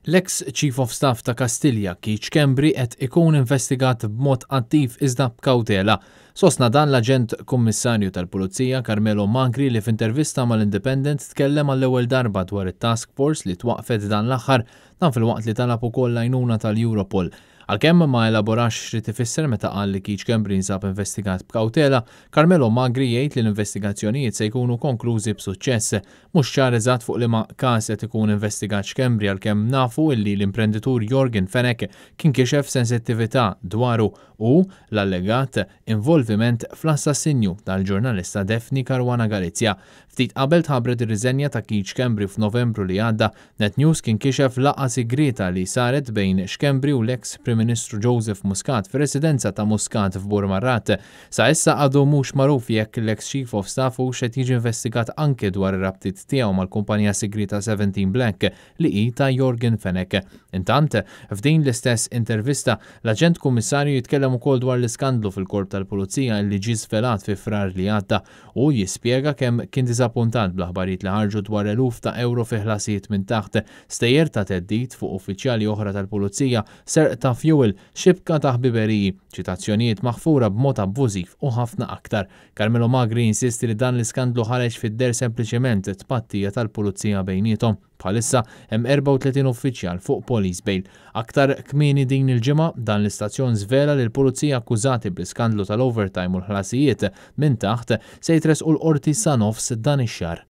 L-eks Chief of Staff ta' Kastilja, Keith Schembri, qed ikun investigat b'mod attiv iżda b'kawtela. Sostna dan l-Aġent Kummissarju tal-Pulizija Carmelo Magri li f'intervista mal-Independent tkellem għall-ewwel darba dwar it-task force li twaqfet dan l-aħħar, dan filwaqt li talab ukoll l-għajnuna tal-Europol. Għalkemm ma elaborax x'ried ifisser meta qal li Keith Schembri jinsab investigat b'kawtela, Carmelo Magri jgħid li l-investigazzjonijiet se jkunu konklużi b'suċċess. Mhux ċar eżatt fuq liema każ qed ikun investigat Schembri għalkemm nafu illi l-imprenditur Yorgen Fenech kien kixef sensittività dwaru u l-allegat involviment fl-assassinju tal-ġurnalista Daphne Caruana Galizia. Ftit qabel tħabbret ir-riżenja ta' Keith Schembri f'Novembru li għadda, Net News kien kixef laqgħa sigrieta li saret bejn Schembri u l-eks Prim Ministru Joseph Muscat fir-residenza ta' Muscat f'Burmarrad. Sa issa għadu mhux magħruf jekk l-eks Chief of Staff hux qed jiġi investigat anke dwar ir-rabtiet tiegħu mal-kumpanija sigrieta 17 Black li hi ta' Yorgen Fenech. Intant, f'din l-istess intervista, l-Aġent Kummissarju jitkellem ukoll dwar l-iskandlu fil-Korp tal-Pulizija li ġie żvelat fi Frar li għadda u jispjega kemm kien diżappuntat bl-aħbarijiet li ħarġu dwar eluf ta' ewro fi ħlasijiet minn taħt, stejjer ta' theddid fuq uffiċjali oħra tal-Pulizija, serq ta' fuel, xibka ta' ħbiberiji, ċitazzjonijiet maħfura b'mod abbużiv u ħafna aktar. Carmelo Magri jinsisti li dan l-iskandlu ħareġ fid-deher sempliċement tpattija tal-Pulizija bejniethom. Bħalissa hemm 34 uffiċjal fuq police bail. Aktar kmieni din il-ġimgħa, dan l-istazzjon żvela li l-pulizija akkużati bl-iskandlu tal-overtime u l-ħlasijiet minn taħt se jitressqu l-qorti sa nofs dan ix-xahar.